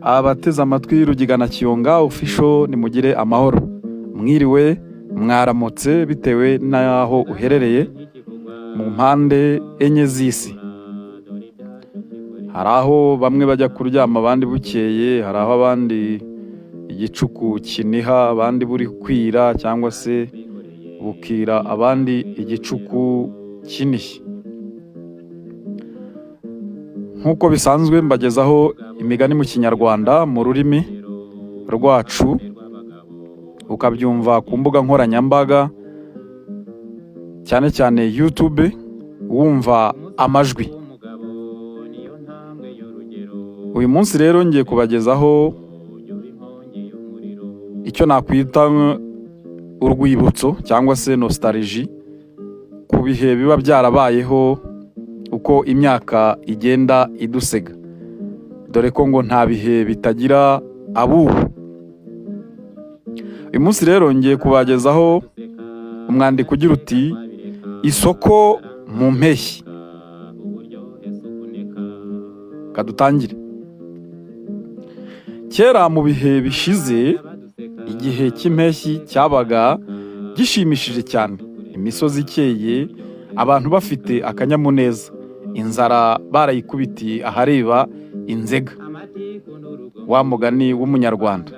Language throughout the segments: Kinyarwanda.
Abateze amatwi Rugigana Kiyonga Official, nimugire amahoro. Mwiriwe, mwaramutse, bitewe n'aho uherereye mu mpande enye z'isi. Hari aho bamwe bajya kuryama abandi bukeye, hari aho abandi igicuku kiniha abandi buri kwira, cyangwa se bukira abandi igicuku kinishye. Nk'uko bisanzwe, mbagezaho imigani mu Kinyarwanda, mu rurimi rwacu, ukabyumva ku mbuga nkoranyambaga, cyane cyane YouTube, wumva amajwi. Uyu munsi rero ngiye kubagezaho icyo nakwita urwibutso cyangwa se nostalgie ku bihe biba byarabayeho uko imyaka igenda idusega, dore ko ngo nta bihe bitagira abubu. Uyu munsi rero ngiye kubagezaho umwandiko ugira uti: "Isoko mu mpeshyi." Kadutangire. Kera mu bihe bishize, igihe cy'impeshyi cyabaga gishimishije cyane, imisozi ikeye, abantu bafite akanyamuneza, inzara barayikubitiye ahareba inzega, wa mugani w'Umunyarwanda.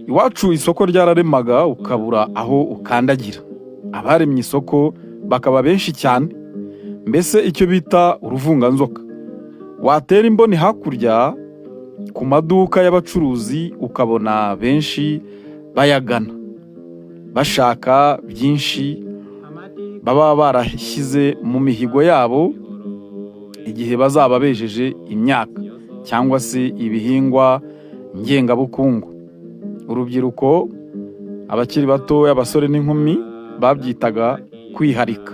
Iwacu isoko ryararemaga ukabura aho ukandagira, abaremye isoko bakaba benshi cyane, mbese icyo bita uruvunganzoka. Watera imboni hakurya ku maduka y'abacuruzi, ukabona benshi bayagana bashaka byinshi baba barashyize mu mihigo yabo igihe bazaba bejeje imyaka cyangwa se ibihingwa ngengabukungu. Urubyiruko, abakiri bato, abasore n'inkumi, babyitaga kwiharika.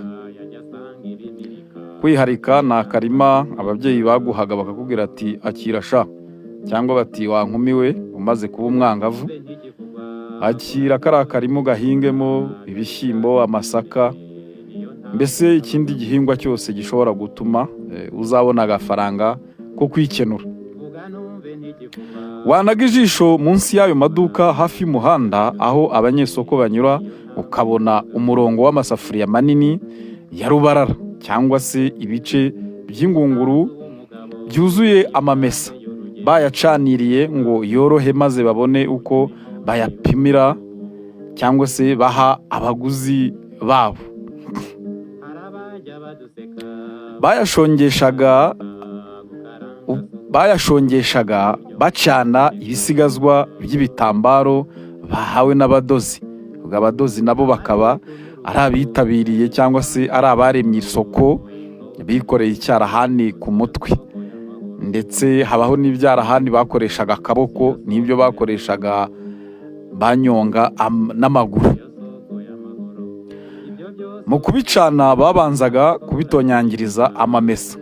Kwiharika ni akarima ababyeyi baguhaga, bakakubwira ati: "Akira sha," cyangwa bati: "Wa nkumi we umaze kuba umwangavu, akira kariya karima ugahingemo ibishyimbo, amasaka, mbese ikindi gihingwa cyose gishobora gutuma uzabona agafaranga ko kwikenura." Wanaga ijisho munsi y'ayo maduka hafi y'umuhanda aho abanyesoko banyura, ukabona umurongo w'amasafuriya manini ya rubarara cyangwa se ibice by'ingunguru byuzuye amamesa bayacaniriye ngo yorohe, maze babone uko bayapimira cyangwa se baha abaguzi babo. Bayashongeshaga bacana ibisigazwa by'ibitambaro bahawe n'abadozi. Ubwo abadozi nabo bakaba ari abitabiriye cyangwa se ari abaremye isoko, bikoreye icyarahani ku mutwe. Ndetse habaho n'ibyarahani bakoreshaga akaboko n'ibyo bakoreshaga banyonga n'amaguru. Mu kubicana babanzaga kubitonyangiriza amamesa.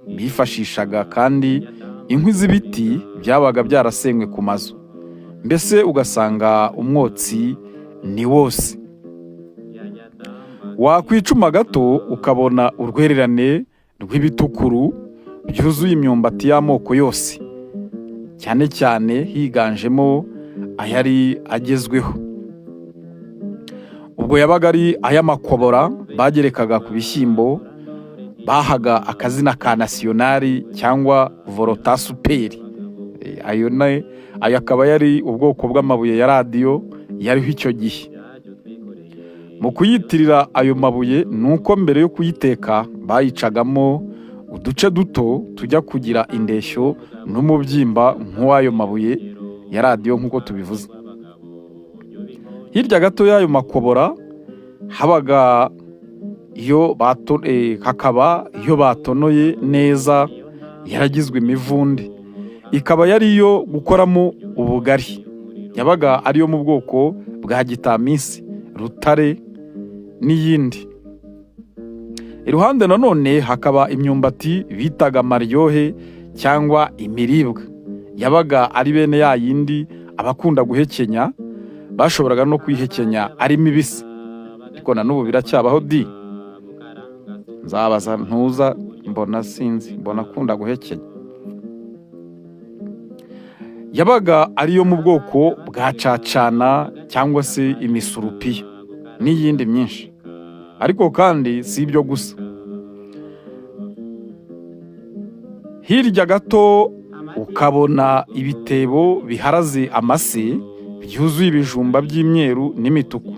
Bifashishaga kandi inkwi z'ibiti byabaga byarasenywe ku mazu, mbese ugasanga umwotsi ni wose. Wakwicuma gato ukabona urwererane rw'ibitukuru byuzuye imyumbati y'amoko yose, cyane cyane higanjemo ayari agezweho. Ubwo yabaga ari ay'amakobora bagerekaga ku bishyimbo, bahaga akazina ka Nasiyonari cyangwa Vorota Super. Ayo akaba yari ubwoko bw'amabuye ya radiyo yariho icyo gihe. Mu kuyitirira ayo mabuye ni uko mbere yo kuyiteka bayicagamo uduce duto tujya kugira indeshyo n'umubyimba nk'uw'ayo mabuye ya radiyo nk'uko tubivuze. Hirya gato y'ayo makobora habaga iyo hakaba iyo batonoye neza yaragizwe imivunde, ikaba yari iyo gukoramo ubugari. Yabaga ariyo mu bwoko bwa gitamisi, rutare n'iyindi. Iruhande nanone hakaba imyumbati bitaga maryohe cyangwa imiribwa. Yabaga ari bene ya yindi abakunda guhekenya bashoboraga no kuyihekenya ari mibisi, ariko na n'ubu biracyabaho di. Nzabaza ntuza, mbona sinzi, mbona akunda guhekenya. Yabaga ariyo mu bwoko bwa cacana cyangwa se imisurupiya n'iyindi myinshi. Ariko kandi si ibyo gusa. Hirya gato ukabona ibitebo biharaze amase byuzuye ibijumba by'imyeru n'imituku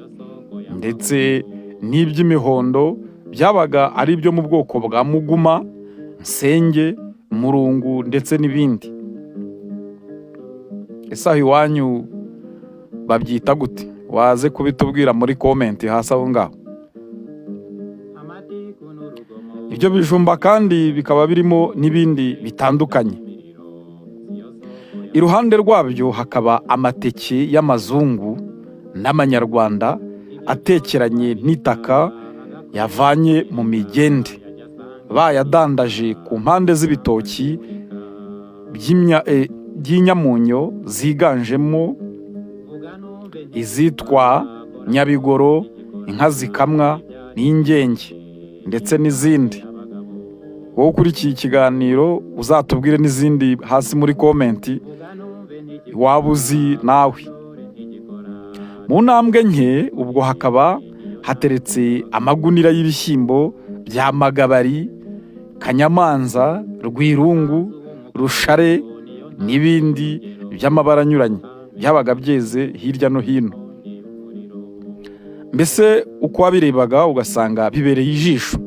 ndetse n'iby'imihondo, byabaga ari ibyo mu bwoko bwa muguma, nsenge, murungu ndetse n'ibindi. Ese aho iwanyu babyita gute? Waze kubitubwira muri comment hasi aho ngaho. Ibyo bijumba kandi bikaba birimo n'ibindi bitandukanye. Iruhande rwabyo hakaba amateke y'amazungu n'amanyarwanda atekeranye n'itaka yavanye mu migende, bayadandaje ku mpande z'ibitoki by'inyamunyo ziganjemo izitwa nyabigoro, inka zikamwa n'ingenge ndetse n'izindi. Wowe ukurikiye ikiganiro, uzatubwire n'izindi hasi muri comment waba uzi nawe. Mu ntambwe nke ubwo hakaba hateretse amagunira y'ibishyimbo bya magabari, kanyamanza, rwirungu, rushare n'ibindi by'amabara anyuranye byabaga byeze hirya no hino. Mbese uko wabirebaga ugasanga bibereye ijisho.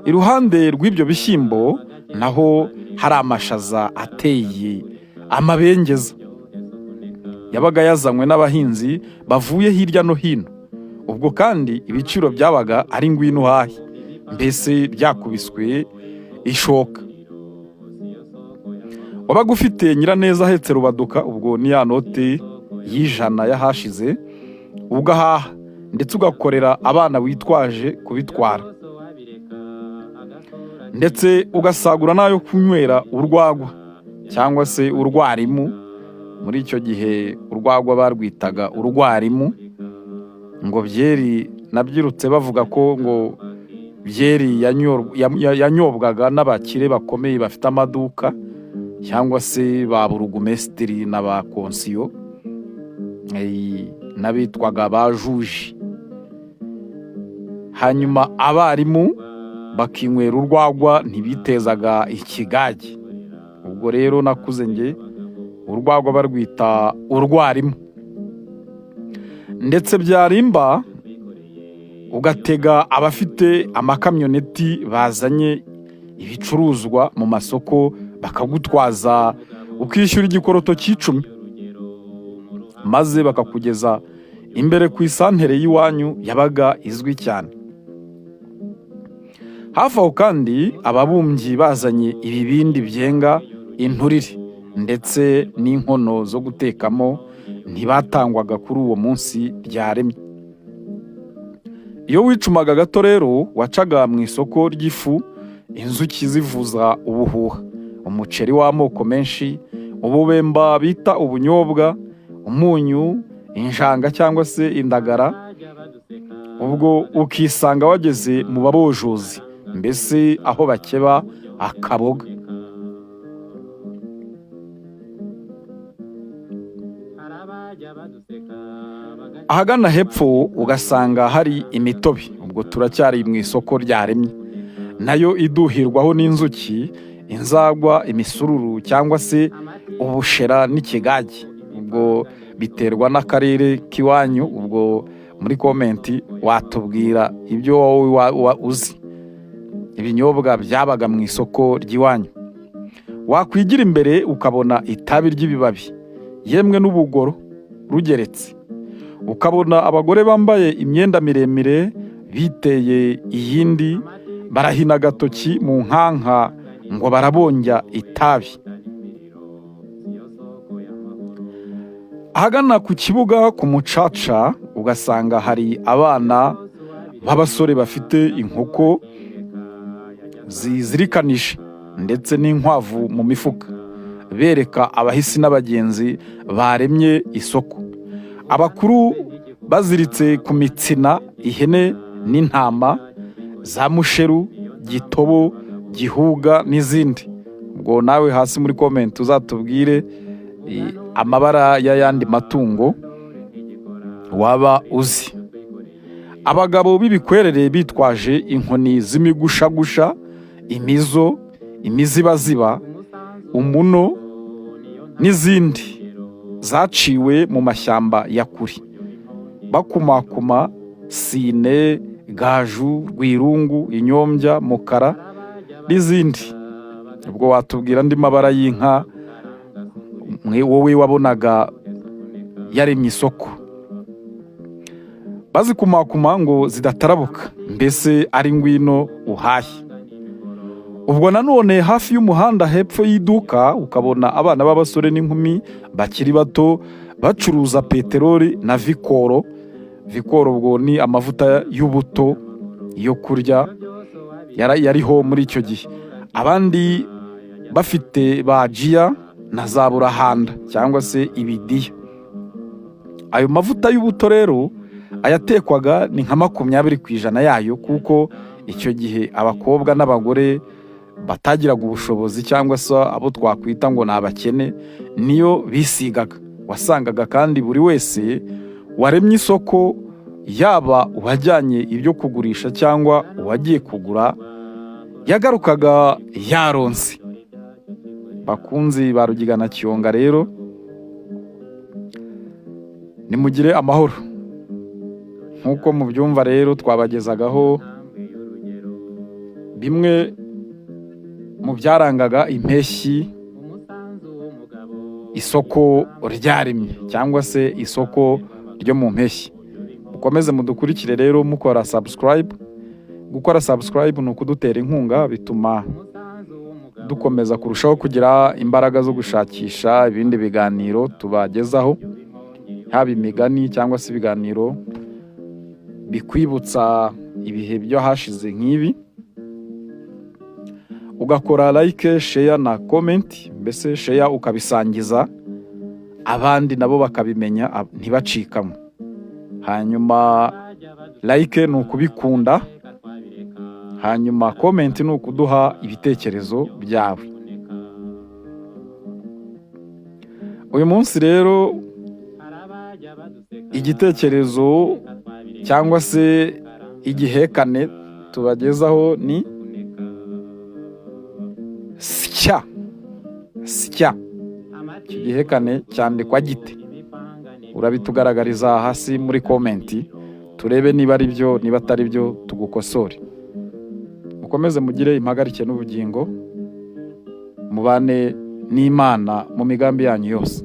Iruhande rw'ibyo bishyimbo naho hari amashaza ateye amabengeza, yabaga yazanywe n'abahinzi bavuye hirya no hino. Ubwo kandi ibiciro byabaga ari ngwino uhahe, mbese byakubiswe ishoka. Wabaga ufite nyiraneza ahetse rubaduka, ubwo ni ya note y'ijana y'ahashize, ugahaha ndetse ugakorera abana witwaje kubitwara, ndetse ugasagura n'ayo kunywera urwagwa cyangwa se urwarimu. Muri icyo gihe urwagwa barwitaga urwarimu. Ngo byeri nabyirutse bavuga ko ngo byeri yanyobwaga n'abakire bakomeye bafite amaduka cyangwa se ba burugumesitiri na ba konsiyo n'abitwaga ba juji, hanyuma abarimu bakinywera urwagwa, ntibitezaga ikigage. Ubwo rero nakuze nge urwagwa barwita urwarimu. Ndetse byarimba ugatega abafite amakamyoneti bazanye ibicuruzwa mu masoko, bakagutwaza ukishyura igikoroto cy'icumi, maze bakakugeza imbere ku isantere y'iwanyu yabaga izwi cyane. Hafi aho kandi ababumbyi bazanye ibibindi byenga inturire ndetse n'inkono zo gutekamo ntibatangwaga kuri uwo munsi ryaremye. Iyo wicumaga gato rero wacaga mu isoko ry'ifu, inzuki zivuza ubuhuha, umuceri w'amoko menshi, ububemba bita ubunyobwa, umunyu, injanga cyangwa se indagara, ubwo ukisanga wageze mu babojozi, mbese aho bakeba akaboga. Ahagana hepfo ugasanga hari imitobe, ubwo turacyari mu isoko ryaremye, nayo iduhirwaho n'inzuki, inzagwa, imisururu cyangwa se ubushera n'ikigage. Ubwo biterwa n'akarere k'iwanyu. Ubwo muri comment watubwira ibyo wowe uzi, ibinyobwa byabaga mu isoko ry'iwanyu. Wakwigira imbere ukabona itabi ry'ibibabi, yemwe n'ubugoro rugeretse, ukabona abagore bambaye imyenda miremire biteye iyindi, barahina agatoki mu nkanka ngo barabongya itabi. Ahagana ku kibuga ku mucaca ugasanga hari abana b'abasore bafite inkoko zizirikanije ndetse n'inkwavu mu mifuka, bereka abahisi n'abagenzi baremye isoko. Abakuru baziritse ku mitsina ihene n'intama za musheru, gitobo, gihuga n'izindi. Ubwo nawe hasi muri comment uzatubwire amabara y'ayandi matungo waba uzi. Abagabo b'ibikwerere bitwaje inkoni z'imigushagusha, imizo, imizibaziba, umuno n'izindi zaciwe mu mashyamba ya kure, bakumakuma sine, gaju, rwirungu, inyombya, mukara n'izindi. Ubwo watubwira andi mabara y'inka mwe wowe wabonaga yaremye isoko, bazikumakuma ngo zidatarabuka, mbese ari ngwino uhahe. Ubwo nanone hafi y'umuhanda hepfo y'iduka ukabona abana b'abasore n'inkumi bakiri bato bacuruza peteroli na vikoro. Vikoro ubwo ni amavuta y'ubuto yo kurya yariho muri icyo gihe. Abandi bafite ba jiya na za burahanda cyangwa se ibidiya. Ayo mavuta y'ubuto rero ayatekwaga ni nka 20% yayo, kuko icyo gihe abakobwa n'abagore batagiraga ubushobozi cyangwa se abo twakwita ngo ni abakene niyo bisigaga. Wasangaga kandi buri wese waremye isoko, yaba uwajyanye ibyo kugurisha cyangwa uwagiye kugura, yagarukaga yaronse. Bakunzi ba Rugigana Kiyonga rero, nimugire amahoro. Nk'uko mubyumva rero, twabagezagaho bimwe mu byarangaga impeshyi, isoko ryaremye cyangwa se isoko ryo mu mpeshyi. Mukomeze mudukurikire rero mukora subscribe. Gukora subscribe ni ukudutera inkunga, bituma dukomeza kurushaho kugira imbaraga zo gushakisha ibindi biganiro tubagezaho, haba imigani cyangwa se ibiganiro bikwibutsa ibihe byo hashize nk'ibi. Ugakora like, share na comment, mbese share ukabisangiza abandi nabo bakabimenya, ntibacikamwe. Hanyuma like ni ukubikunda, hanyuma comment ni ukuduha ibitekerezo byawe. Uyu munsi rero igitekerezo cyangwa se igihekane tubagezaho ni sya. Sya, iki gihekane cyandikwa gite? Urabitugaragariza hasi muri comment, turebe niba ari byo, niba atari byo tugukosore. Mukomeze mugire impagarike n'ubugingo, mubane n'Imana mu migambi yanyu yose.